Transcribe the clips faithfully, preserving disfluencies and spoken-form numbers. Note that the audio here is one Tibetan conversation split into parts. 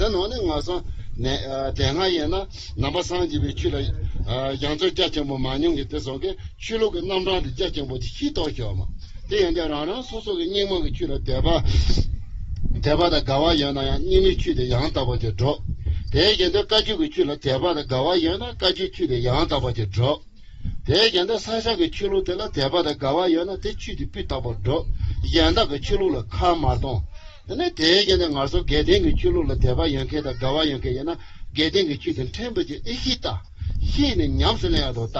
དེ་ནང་ནས་ང་ཚོ་ནས་ཨ་དེ་སྔ་ཡིན་ན་ནང་པ་སངས་རྒྱས་པའི་ཆོས་ལ་ཨ་སྦྱང་བརྩོན་རྒྱ་ཆེན་པོ་མ་མྱོང་གི་དེ་ཚོ་གིས་ཆོས་ལུགས་ཀྱི་རྣམ་གྲངས་དེ་རྒྱ་ཆེན་པོ་ཅིག་ཤེས་རྟོགས་ཤོར་མ། དེ་ཡིན་དུས་རང་རང་སོ་སོ་གི་རྙིང་མ་གི་ཆོས་ལ་དད་པ་དད་པ་དང་དགའ་བ་ཡོད་ན་ཡང་རྙིང་མའི་ཆོས་དེ་ཡང་དག་པ་ཅིག་སྒྲུབ། དེ་ཡིན་དུས་བཀའ་བརྒྱུད་ཀྱི་ཆོས་ལ་དད་པ་དང་དགའ་བ་ཡོད་ན་བཀའ་བརྒྱུད་ཆོས་དེ་ཡང་དག་པ་ཅིག་སྒྲུབ། དེའི་རྐྱེན་དེ་ས་སྐྱ་གི་ཆོས་ལུགས་དེ་ལ་དད་པ་དང་དགའ་བ་ཡོད་ན་དེ་ཆོས་དེ་སྤུས་དག་པོ་སྒྲུབ། གཞན་དག་གི་ཆོས་ལུགས་ལ་ཁ་མ་གཏོང་། དེ་ནས་དེའི་རྐྱེན་དེ་ང་ཚོ་དགེ་ལྡན་གྱི་ཆོས་ལུགས་ལ་དད་པ་ཡོད་མཁན་དང་དགའ་བ་ཡོད་མཁན་ཡིན་ན་དགེ་ལྡན་གྱི་ཆོས་དེ་ཕྲན་བུ་ཅིག་ཨེ་ཤེས་ལྟ། ཤེས་ནས་ཉམས་སུ་ལེན་ཡག་ཏུ་ལྟ།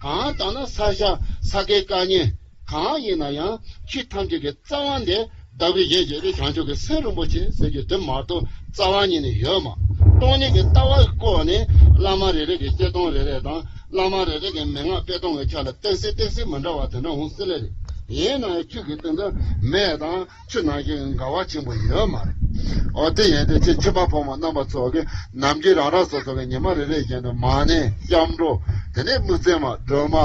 གང་ལྟར་ན་ས་སྐྱ་ས་དགེ་བཀའ་རྙིང་གང་ཡིན་ན་ཡང་ཆོས་ཐམས་ཅད་ཀྱི་རྩ་བ་འདི་བདག་པོས་གཞན་བྱས་ཏེ་བྱང་ཆུབ་ཀྱི་སེམས་རིན་པོ་ཆེ་ཟེར་རྒྱུ་དེ་མ་གཏོགས་རྩ་བ་ཉིད་ནས་ཡོད་མ། སྟོང་ཉིད་ཀྱི་ལྟ་བ་བཀོད་ནས་བླ་མ་རེ་རེ་གི་སྐྱེ་སྟངས་རེ་རེ་དང་བླ་མ་རེ་རེ་གི་མན་ངག་སྤེལ་སྟངས་ཀྱི་ཆ་ལ་ཏོག་ཙམ་ཏོག་ཙམ་མི་འདྲ་བ་དེ་འདྲ་འོང་སྲིད་ལེ་རེད། ཡིན་ན་ཡང་ཆོས་ཀྱི་སྟེང་དུ་མེད་དང་ཆོས་ནང་བཞིན་འགལ་བ་ཆེན་པོ་ཡོད་མ་རེད། འོ་དེ་ཡིན་དུས་ཁྱེད་ཕྱི་པ་ཕོ་མོ་རྣམ་པ་ཚོ་གི་ནམ་རྒྱུན་རང་རང་སོ་སོ་གི་ཉི་མ་རེ་རེ་བཞིན་དུ་མ་ཎི་སྐྱབས་འགྲོ། དེ་ནས་དམིགས་བརྩེ་མ་སྒྲོལ་མ།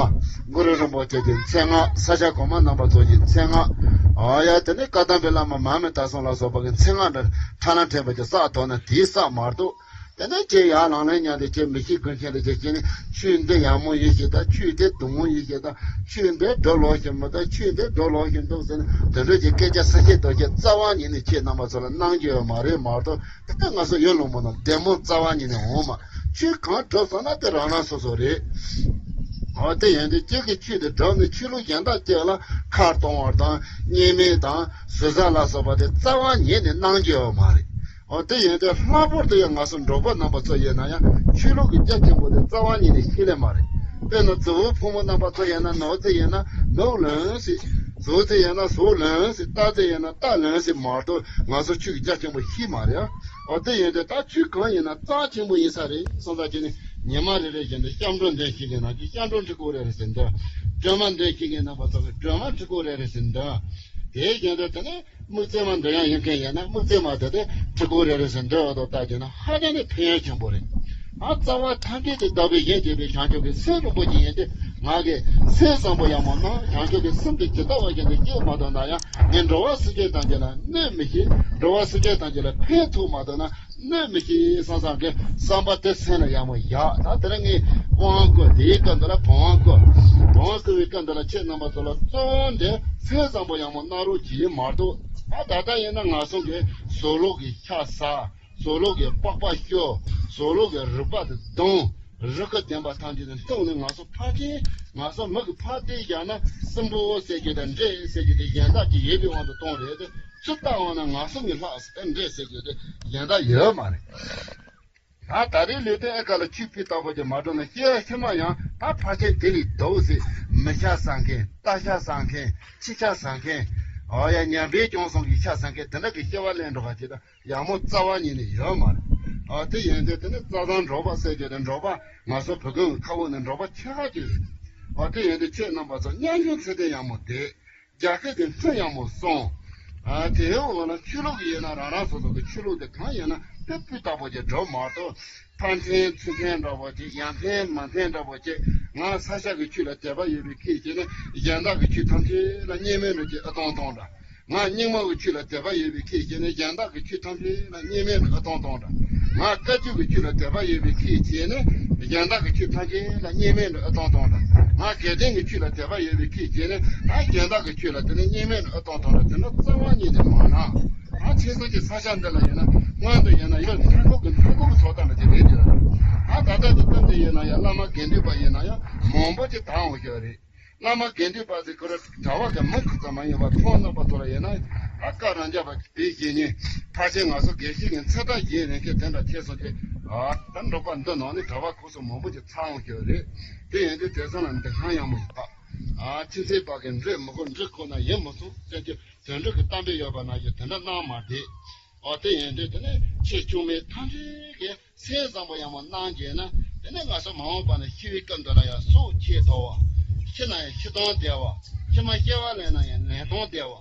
གུ་རུ་རིན་པོ་ཆེ་གི་མཚན་སྔགས། ས་སྐྱ་གོང་མ་རྣམ་པ་ཚོ་གི་མཚན་སྔགས། ཨ་ཡ་དེ་ནས་བཀའ་གདམས་པའི་བླ་མ་མར་མི་དྭགས་གསུམ་ལ་སོགས་པ་གི་མཚན་སྔགས་འདི་ཕྲ་ལ་ཕྲན་བུ་ཅིག་བསགས་ཐུབ་ན་དེའི་བསགས་མ་གཏོགས། དེ་ནས་ཁྱེད་ཡར་ལང་ལན་ཉན་ཏེ་ཁྱེད་མི་ཤེས་དགོས་མཁན་དེ་ཁྱེད་ཀྱིས་ནི་ཆོས་འདི་ཡག་མོ་ཡིན་ཞེས་དང་ཆོས་འདི་སྡུག་མོ་ཡིན་ཞེས་དང་ཆོས་འདི་འགྲོ་ལོག་ཞིག་མི་འདུག་ཆོས་འདི་འགྲོ་ལོག་ཞིག་འདུག་ཟེར་ནས་དེ་འདྲ་གྱི་སྐད་ཆ་ཟ་ཤེས་འདུག་ཁྱེད་རྩ་བ་ཉིད་ནས་ཁྱེད་རྣམ་པ་ཚོ་ལ་གནང་རྒྱུ་ཡོད་མ་རེད་མ་གཏོགས། དེ་ལྟར་ང་ཚོ་ཡུལ་ལུང་པ་ན་བདེ་མོ་རྩ་བ་ཉིད་ནས་འོང་མ། ཆོས་གང་སྒྲུབ་ཟེར་ན་དེ་རང་རང་སོ་སོ་རེད། འོ་དེ་ཡིན་དུས་ཁྱེད་ཀྱིས་ཆོས་དེ་སྒྲུབ་ནས་ཆོས་ལུགས་གཞན་དག་ཅིག་ལ་ཁ་གཏོང་བ་དང་བརྙས་སྨད་དང་ཟུར་ཟ་ལ་སོགས་པ་དེ་རྩ་བ་ཉིད་ནས་གནང་རྒྱུ་ཡོད་མ་རེད། འོ་དེ་ཡིན་དུས་ལྷག་པར་དུ་ཡང་ང་ཚོ་འབྲོག་པ་རྣམ་པ་ཚོ་ཡིན་ན་ཡང་ཆོས་ལུགས་ཀྱི་རྒྱ་ཆེན་པོ་དེ་རྩ་བ་ཉིད་ནས་ཤེས་ལེ་མ་རེད། དཔེར་ན་རྫི་བོ་ཕོ་མོ་རྣམ་པ་ཚོ་ཡིན་ན་ནོར་རྫི་ཡིན་ན་ནོར་ལོན་ཟེར། ཟོག་རྫི་ཡིན་ན་ཟོག་ལོན་ཟེར། རྟ་རྫི་ཡིན་ན་རྟ་ལོན་ཟེར་མ་གཏོགས་ང་ཚོ་ཆོས་ཀྱི་རྒྱ་ཆེན་པོ་ཤེས་མ་རེད། འོ་དེ་ཡིན་དུས་ད་ཆོས་གང་ཡིན་ན་རྩ་ཆེན་པོ་ཡིན་ས་རེད་བསམ་ས་བྱས་ནས་ཉི་མ་རེ་རེ་བཞིན་དུ་སྐྱབས་འགྲོ་འདོན་ཤེས་མཁན་ན་ཅིག་སྐྱབས་འགྲོ་འབྲི་དགོས་རེད་རེད་ཟེར་འདུག་སྒྲོལ་མ་འདོན་ཤེས་མཁན་རྣམ་པ་ཚོ་གིས་སྒྲོལ་མ་འབྲི་དགོས་རེད་རེད་ཟེར་འདུག་དེའི་རྐྱེན་དུ་དེ་ནས་དམིགས་བརྩེ་མ་འདོན་ཡག་ཡོད་མཁན་ཡིན་ན་དམིགས་བརྩེ་མ་དེ་དེ་འབྲི་དགོས་རེད་རེད་ཟེར་འདུག་འོ་དོ་ལྟ་བྱས་ན་ཧ་ཅང་ནས་ཕན་ཡོན་ཆེན་པོ་རེད། ཨ་རྩ་བ་ཐམས་ཅད་དེ་བདག་པོས་གཞན་བྱས་པའི་བྱང་ཆུབ་ཀྱི་སེམས་རིན་པོ་ཆེ་ཡིན་ཏེ། ང་གིས་སེམས་བཟང་པོ་ཡག་མོ་གནང་བྱང་ཆུབ་ཀྱི་སེམས་དེ་ཇི་ལྟ་བ་བཞིན་དུ་སྐྱེས་མ་ཐུབ་ན་ཡང་ངས་འགྲོ་བ་སེམས་ཅན་ཐམས་ཅད་ལ་གནོད་མི་བྱེད། འགྲོ་བ་སེམས་ཅན་ཐམས་ཅད་ལ་ཕན་ཐོགས་མ་ཐུབ་ན་གནོད་མི་བྱེད་བསམ་བསམ་གྱི་བསམ་པ་དེ་སེམས་ལ་ཡག་མོ་བཞག་ད་དེ་རིང་ངས་དབང་བསྐུར་དེའི་སྐབས་འདི་ལ་བུམ་དབང་བསྐུར། བུམ་དབང་བསྐུར་བའི་སྐབས་འདི་ལ་ཁྱེད་རྣམ་པ་ཚོ་ལ་གཙོ་བོ་འདི་སེམས་བཟང་པོ་ཡག་མོ་གནང་རོགས་གྱིས་མ་གཏོགས་ད་ད་ལྟ་ཡིན་ན་ང་ཚོ་གི་ཟོག་ལུག་གི་ཤ་ཟ། ཟོག་ལུག་གི་པགས་པ་སྐྱུར། ཟོག་ལུག་གི་རུས་པ་དེ་བརྡུང་། རིགས་ཀྱི་བདེན་པ་ཐམས་ཅད་དེ་བརྡུངས་ནས་ང་ཚོ་ཕལ་ཆེར་ང་ཚོ་མི་གི་ཕར་བལྟས་བཞག་ན་སྲིན་པོ་ཟེར་རྒྱུ་དང་འདྲེ་ཟེར་རྒྱུ་དེ་གཞན་དག་གི་ཡོད་པའི་དབང་དུ་གཏོང་རེད་དེ་ཚུར་ལྟ་འོང་ན་ང་ཚོ་མི་ལྷག་ཟེར་འདྲེ་ཟེར་རྒྱུ་དེ་གཞན་དག་ཡོད་མ་རེད། ད་ད་རེས་ལས་དོན་ཨེ་ཀ་ལ་ཆུ་ཕི་ལྟ་བུ་ཅིག་མ་འགྲོ་ན་སྐྱེ་བ་ཕྱི་མ་ཡང་ད་ཕལ་ཆེར་དེ་ལས་སྡུག་ཟེར་མི་ཤ་ཟ་མཁན་རྟ་ཤ་ཟ་མཁན་ཁྱི་ཤ་ཟ་མཁན་ཨོ་ཡ་ཉམས་པའི་སྐྱོང་སོང་གི་ཤ་ཟ་མཁན་དེ་འདྲ་གི་སྐྱེ་བ་ལེན་འགྲོ་བ་ཅིག་ད། ཡག་མོ་རྩ་བ་ཉིད་ནས་ཡོད་མ་རེད། ཨ་དེ་ཡིན་དུས་དེ་ནི་རྩྭ་ཐང་འབྲོག་པ་ཟེར་རྒྱུ་དེ་འབྲོག་པ་ང་ཚོ་བོད་ཁུལ་གྱི་ཁ་དབུགས་ནི་འབྲོག་པ་ཆེ་ཁག་ཅིག་རེད། ཨ་དེ་ཡིན་དུས་ཁྱེད་རྣམ་པ་ཚོ་སྙན་ཞུ་ཚད་ལྡན་ཡག་མོ་བསྡད། རྒྱལ་ཁབ་ཀྱི་འཕྲིན་ཡག་མོ་སོང་། ཨ་དེའི་འོག་ལ་ཆོས་ལུགས་ཀྱི་ཡིན་ན་རང་རང་སོ་སོ་གི་ཆོས་ལུགས་དེ་གང་ཡིན་ན་དེ་སྤུས་དག་པོ་ཅིག་སྒྲུབ་མ་གཏོགས་ཕར་འཐེན་ཚུར་འཐེན་འདྲ་པོ་ཅིག་ཡར་འཐེན་མར་འཐེན་འདྲ་པོ་ཅིག་ང་ས་སྐྱ་གི་ཆོས་ལ་དད་པ་ཡོད་པའི་ཁྱེད་ཀྱིས་ནི་གཞན་དག་གི་ཆོས་ཐམས་ཅད་ལ་བརྙས་སྨོད་འདྲ་ཅིག་ཨ་སྟོང་སྟོང་འདྲ། ང་རྙིང་མ་གི་ཆོས་ལ་དད་པ་ཡོད་པའི་ཁྱེད་ཀྱིས་ནི་གཞན་དག་གི་ཆོས་ཐམས་ཅད་ལ་བརྙས་སྨོད་ཨ་སྟོང་སྟོང་འདྲ། ང་བཀའ་བརྒྱུད་ཀྱི་ཆོས་ལ་དད་པ་ཡོད་པའི་ཁྱེད་ཀྱིས་ནི་གཞན་དག་གི་ཆོས་ཐམས་ཅད་ལ་བརྙས་སྨོད་ཨ་སྟོང་སྟོང་འདྲ། ང་དགེ་ལྡན་གྱི་ཆོས་ལ་དད་པ་ཡོད་པའི་ཁྱེད་ཀྱིས་ནི་ད་གཞན་དག་གི་ཆོས་ལ་དེ་ནི་བརྙས་སྨོད་ཨ་སྟོང་སྟོང་འདྲ། དེ་འདྲ་རྩ་བ་ཉིད་ནས་མ་གནང་། ད་ཁྱེད་ཚོ་གི་ས་ཆ་འདི་ལ་ཡིན་ན་སྔོན་དུ་ཡིན་ན་ཡོད་ཁྲ་ཁོག་གི་ཁྲ་ཁོག་ཚོ་ད་ལ་ཅིག་རེད་ཡོད་རེད། ད་ད་ལྟ་དུ་སྟོན་དུ་ཡིན་ན་ཡང་བླ་མ་དགེ་འདུན་པ་ཡིན་ན་ཡང་མང་པོ་ཅིག་དར་འོང་ཤོག་རེད། བླ་མ་དགེ་འདུན་པ་ཚོས་ཁོ་རང་གྲྭ་པ་གི་མི་ཁུག་ཙམ་མ་ཡིན་པར་ཚོང་རྣམ་པ་ཚོ་ལ་ཡིན་ན་ཨ་ཀ་རང་རྒྱ་པ་དེ་བཞིན་ཉིན་ཕལ་ཆེར་ང་ཚོ་དགེ་བཤེས་ཀྱི་ཚེ་ཐག་བཞེས་རན་མཁན་དེ་འདྲ་ཁྱེད་ཚོ་གི་ཨ་ད་འབྲོག་པ་འདི་ནང་ནས་གྲྭ་པ་ཁུག་ཙམ་མང་པོ་ཅིག་ཚར་འོང་ཤོག་རེད། དེ་ཡིན་དུས་དེ་ཚོ་ལ་འདི་གང་ཡང་མི་ཡོད་པ། ཨ་ཁྱིམ་མཚེས་པ་གི་འདྲེ་མི་དགོས་འདྲེ་ཁོ་ན་ཡིན་མི་སོང་ཟེར་གྱི་དོན་འགྲུབ་ཀྱི་གཏམ་དཔེ་ཡོད་པ་ན་ཡོད་དེ་འདྲ་གནང་མ་བསྡད། ཨོ་དེ་ཡིན་དུས་དེ་ནས་ཆེ་ཆུང་མེད་ཐམས་ཅད་ཀྱིས་སེམས་བཟང་པོ་ཡག་མོ་གནང་བྱས་ན་དེ་ནས་ང་ཚོ་མ་འོངས་པ་ན་ཤི་བའི་སྐབས་འདི་ལ་ཡང་སྲོག་ཆད་དོ་བ། ཤི་ན་ཡང་ཤི་སྟངས་བདེ་བ། ཕྱི་མ་སྐྱེ་བ་ལེན་ན་ཡང་ལེན་སྟངས་བདེ་བ།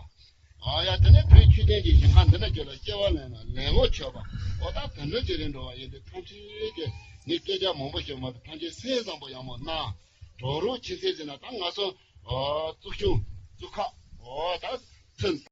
ཨ་ཡ་དེ་ནས་བོད་ཆོས་ལྡན་གྱི་ཞིང་ཁམས་འདི་འདྲ་ཅིག་ལ་སྐྱེ་བ་ལེན་ན་ལེན་གོ་ཆོད་པ། ཨོ་ད་དེ་འདྲ་ཅིག་རེད་འགྲོ་བ་ཡིན་དུས་ཐམས་ཅད་ཀྱིས་ངས་སྐད་ཆ་མང་པོ་ཞིག་མ་གཏོགས་ཐམས་ཅད་སེམས་བཟང་པོ་ཡག་མོ་གནང་། དོ་རུང་ཕྱི་གསལ་ཟེར་ན་ད་ང་ཚོ་ཨོ་གཙུག་ཆུང་གཙུག་ཁ་ཨོ་ད་ཚུན།